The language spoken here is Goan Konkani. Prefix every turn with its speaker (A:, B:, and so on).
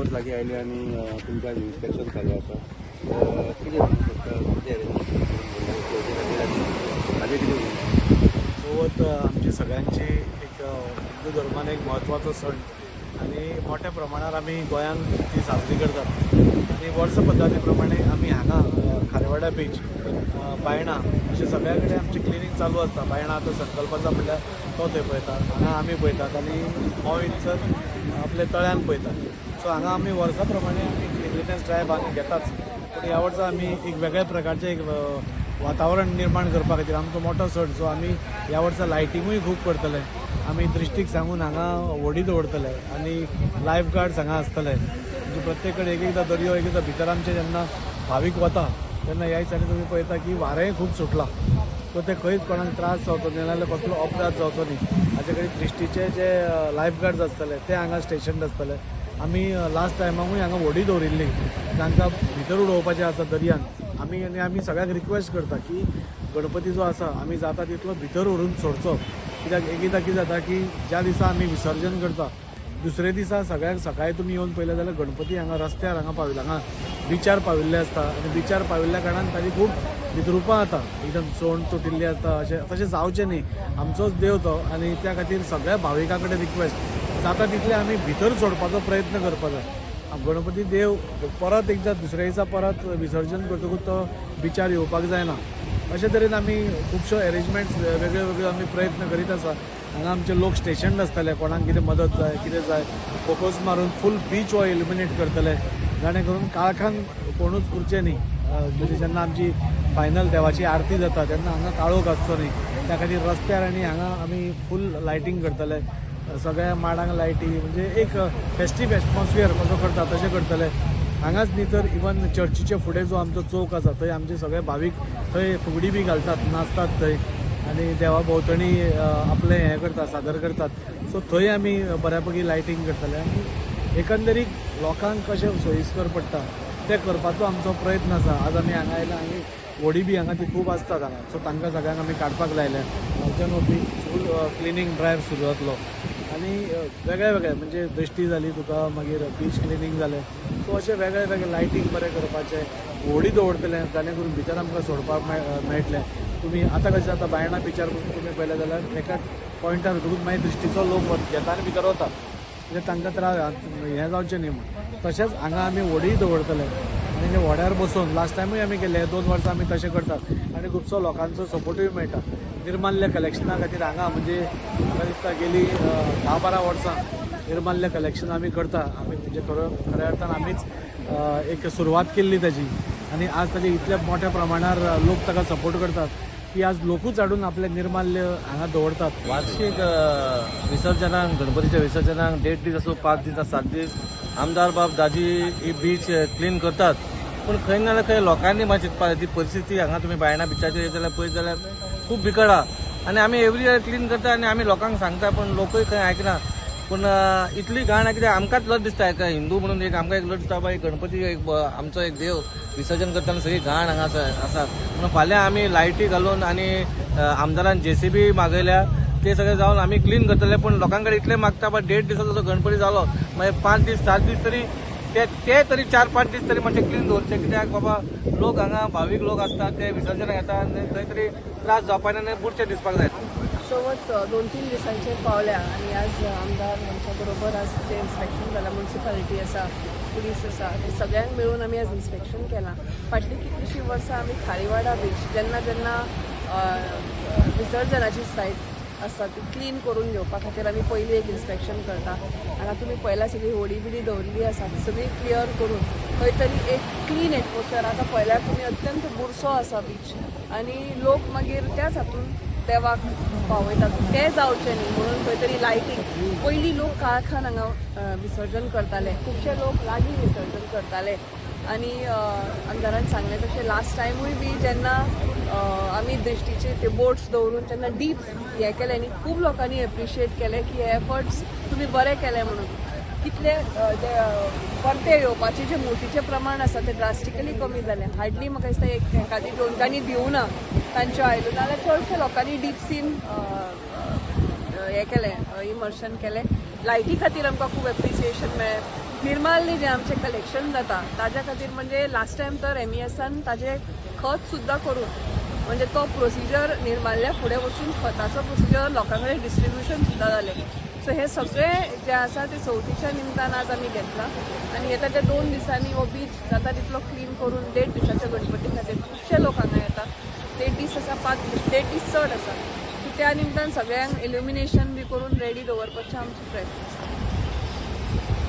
A: चवथ लागीं आयली आनी तुमचें आज इन्स्पेक्शन चालू आसा. कितें म्हणूंक सोदता, कितें अरेंजमेंट चवथी खातीर आनी हाजेर कितें उलोवंक?
B: चवथ आमची सगळ्यांची एक हिंदू धर्मान एक म्हत्वाचो सण आनी मोठ्या प्रमाणार आमी गोंयांत ती साजरी करतात आनी वर्स पद्दती प्रमाणे आमी हांगा खारेवाड्या बीच, बायणा अशें सगळ्या कडेन आमची क्लिनींग चालू आसता. बायणा आतां संकल्पाचा म्हणल्यार तो थंय पळयता, हांगा आमी पळयतात आनी मोव हिल्सर आपल्या तळ्यान पळयतात. सो हांगा आमी वर्सा प्रमाणे आमी क्लिनलीनेस ड्रायव्ह हांगा घेताच, पूण ह्या वर्सा आमी एक वेगळ्या प्रकारचें एक वातावरण निर्माण करपा खातीर आमचो मोठो सण, सो आमी ह्या वर्सा लायटिंगूय खूब करतले. आमी दृश्टीक सांगून हांगा व्हडी दवरतले आनी लायफ गार्ड्स हांगा आसतले. म्हणजे प्रत्येक कडेन एक एकदां दर्यो, एक एकदां भितर आमचे जेन्ना भावीक वता तेन्ना ह्या दिसांनी तुमी पळयता की वारेंय खूब सुटलां, सो ते खंयच कोणाक त्रास जावचो न्ही नाजाल्यार कसलो अपघात जावचो न्ही हाचे खातीर दृश्टीचे जे लायफ गार्ड्स आसतले ते हांगा स्टेशन आसतले. आमी लास्ट टायमाकूय हांगा व्हडी दवरिल्ली तांकां भितर उडोवपाचें आसा दर्यान. आमी आनी आमी सगळ्यांक रिक्वेस्ट करता की गणपती जो आसा आमी जाता तितलो भितर व्हरून सोडचो, कित्याक एक एकदां कितें जाता की ज्या दिसा आमी विसर्जन करता दुसरे दिसा सगळ्यांक सकाळीं तुमी येवन पळयलें जाल्यार गणपती हांगा रस्त्यार हांगा पाविल्ले, हांगा बिचार पाविल्ले आसता आनी बिचार पाविल्ल्या कारणान ताजी खूब विद्रुपां जाता, एकदम चोण तुटिल्ली आसता. अशें तशें जावचें न्ही, आमचोच देव तो आनी त्या खातीर सगळ्या भाविकां कडेन रिक्वेस्ट जाता तितले आमी भितर सोडपाचो प्रयत्न करपाक जाय. गणपती देव परत एकदां दुसऱ्या दिसा परत विसर्जन करतकूच तो बिचार येवपाक जायना. अशे तरेन आमी खुबश्यो एरेंजमेंट्स वेगळे वेगळे आमी प्रयत्न करीत आसा. हांगा आमचे लोक स्टेशन आसतले, कोणाक कितें मदत जाय कितें जाय फोकस मारून फूल बीच हो इल्युमिनेट करतले, जाणे करून काळखान कोणूच उरचें न्ही. म्हणजे जेन्ना आमची फायनल देवाची आरती जाता तेन्ना हांगा काळोख आसचो न्ही, त्या खातीर रस्त्यार आनी हांगा आमी फूल लायटींग करतले, सगळ्या माडांक लायटी, म्हणजे एक फेस्टीव एटमॉस्फियर कसो करता तशें करतले. हांगाच न्ही तर इवन चर्चीचे फुडें जो आमचो चौक आसा थंय आमचे सगळे भावीक थंय फुगडी बी घालतात, नाचतात थंय आनी देवा भोंवतणी आपलें हें करतात, सादर करतात. सो थंय आमी बऱ्या पैकी लायटींग करतले आनी एकंदरीत लोकांक कशें सोयीस्कर पडटा तें करपाचो आमचो प्रयत्न आसा. आज आमी हांगा आयला आनी व्हडी बी हांगा ती खूब आसतात हांगा, सो तांकां सगळ्यांक आमी काडपाक लायले. हांगच्यान फूल क्लिनींग ड्रायव्ह सुरू जातलो आनी वेगळे वेगळे म्हणजे दृश्टी जाली तुका, मागीर बीच क्लिनींग जालें, सो अशें वेगळे वेगळे लायटींग बरें करपाचें, व्हडी दवरतले जाणे करून भितर आमकां सोडपाक मेळटलें. तुमी आतां कशें जाता बायणा बिचार पसून तुमी पळयलें जाल्यार एका पॉयंटार वतकूच मागीर दृश्टीचो लोक घेता आनी भितर वता, म्हणजे तांकां त्रास हें जावचें न्ही म्हूण. तशेंच हांगा आमी व्हडीय दवरतले आनी ते व्हड्यार बसून लास्ट टायमूय आमी केल्ले, 2 वर्सां आमी तशें करतात आनी खुबसो लोकांचो सपोर्टूय मेळटा. निर्माल्य कलेक्शना खातीर हांगा म्हणजे म्हाका दिसता गेली 10-12 वर्सां निर्माल्य कलेक्शन आमी करता. आमी म्हणजे खऱ्या अर्थान आमीच एक सुरवात केल्ली ताजी आनी आज ताजे इतल्या मोठ्या प्रमाणार लोक ताका सपोर्ट करतात की आज लोकूच हाडून आपले निर्माल्य हांगा दवरतात.
C: वार्षिक विसर्जनाक, गणपतीच्या विसर्जनाक 1.5 दीस आसूं, 5 दीस 7 दीस आमदार बाब दाजी ही बीच क्लीन करतात, पूण खंय ना जाल्यार खंय लोकांनी मातशी चिंतपाक जाय. ती परिस्थिती हांगा तुमी बायणा बिचाचेर येत जाल्यार पळयत जाल्यार खूब बिकट आहा आनी आमी एवरी इयर क्लीन करता आनी आमी लोकांक सांगता, पूण लोकूय खंय आयकना. पूण इतली घाण कित्याक आमकांच लज दिसता, एका हिंदू म्हणून एक आमकां एक लज दिसता, बाबा गणपती एक आमचो एक देव विसर्जन करतना सगळी घाण हांगा आसा. म्हणून फाल्यां आमी लायटी घालून आनी आमदारान जेसीबी मागयल्या, ते सगळे जावन आमी क्लीन करतले. पूण लोकां कडेन इतलें मागता, बा 1.5 दिसाचो जो गणपती जालो मागीर 5 दीस 7 दीस तरी ते तरी 4-5 दीस तरी मातशे क्लीन दवरचे, कित्याक बाबा लोक हांगा भावीक लोक आसता ते विसर्जनाक येता आनी खंय तरी त्रास जावपा न्ही आनी बुडचे दिसपाक जाय.
D: चवथ 2-3 दिसांचेर पावल्या आनी आज आमदार आमच्या बरोबर आज जें इन्स्पेक्शन जालां, मुन्सिपालिटी आसा, पुलीस आसा, ते सगळ्यांक मेळून आमी आज इन्स्पेक्शन केलां. फाटलीं कितलींशीं वर्सां आमी खारीवाडा बीच जेन्ना जेन्ना विसर्जनाची सायट आसा ती क्लीन करून घेवपा खातीर आमी पयलीं एक इन्स्पेक्शन करता. हांगा तुमी पळयला सगळी होडी बिडी दवरिल्ली आसा, ती सगळी क्लियर करून खंय तरी एक क्लीन एटमॉस्फियर. आतां पळयल्यार तुमी अत्यंत बुरसो आसा बीच आनी लोक मागीर त्याच हातून देवाक पावयतात, तें जावचें न्ही म्हणून खंय तरी लायटींग. पयलीं लोक काळखान हांगा विसर्जन करताले, खुबशे लोक लागीं विसर्जन करताले आनी आमदारान सांगलें तशें लास्ट टायमूय बी जेन्ना आमी दृश्टीचे ते बोट्स दवरून तेन्ना डीप हें केलें आनी खूब लोकांनी एप्रिशिएट केलें की हे एफर्ट्स तुमी बरे केले म्हणून. कितले ते परते येवपाचे जे मुर्तीचें प्रमाण आसा तें ड्रास्टिकली कमी जालें. हार्डली म्हाका दिसता एक एकादी दोनकांनी दिवना तांच्यो आयल्यो, नाजाल्यार चडशे लोकांनी डीप सीन हें केलें, इमर्शन केलें. लायटी खातीर आमकां खूब एप्रिसिएशन मेळ्ळें. निर्माल्य जें आमचें कलेक्शन जाता ताज्या खातीर म्हणजे लास्ट टायम तर एमईएसान ताजें खत सुद्दां करून म्हणजे तो प्रोसिजर निर्माल्या फुडें वचून खताचो प्रोसिजर लोकां कडेन डिस्ट्रिब्युशन सुद्दां जालें. सो हे सगळें जें आसा तें चवथीच्या निमतान आज आमी घेतलां आनी येता त्या 2 दिसांनी हो बीच जाता तितलो क्लीन करून 1.5 दिसाच्या गणपती खातीर खुबशे लोक हांगा येता. 1.5 दीस आसा, 5-1.5 दीस चड आसा. सो त्या निमतान सगळ्यांक इल्युमिनेशन बी करून रेडी दवरपाचें आमचो प्रयत्न आसा.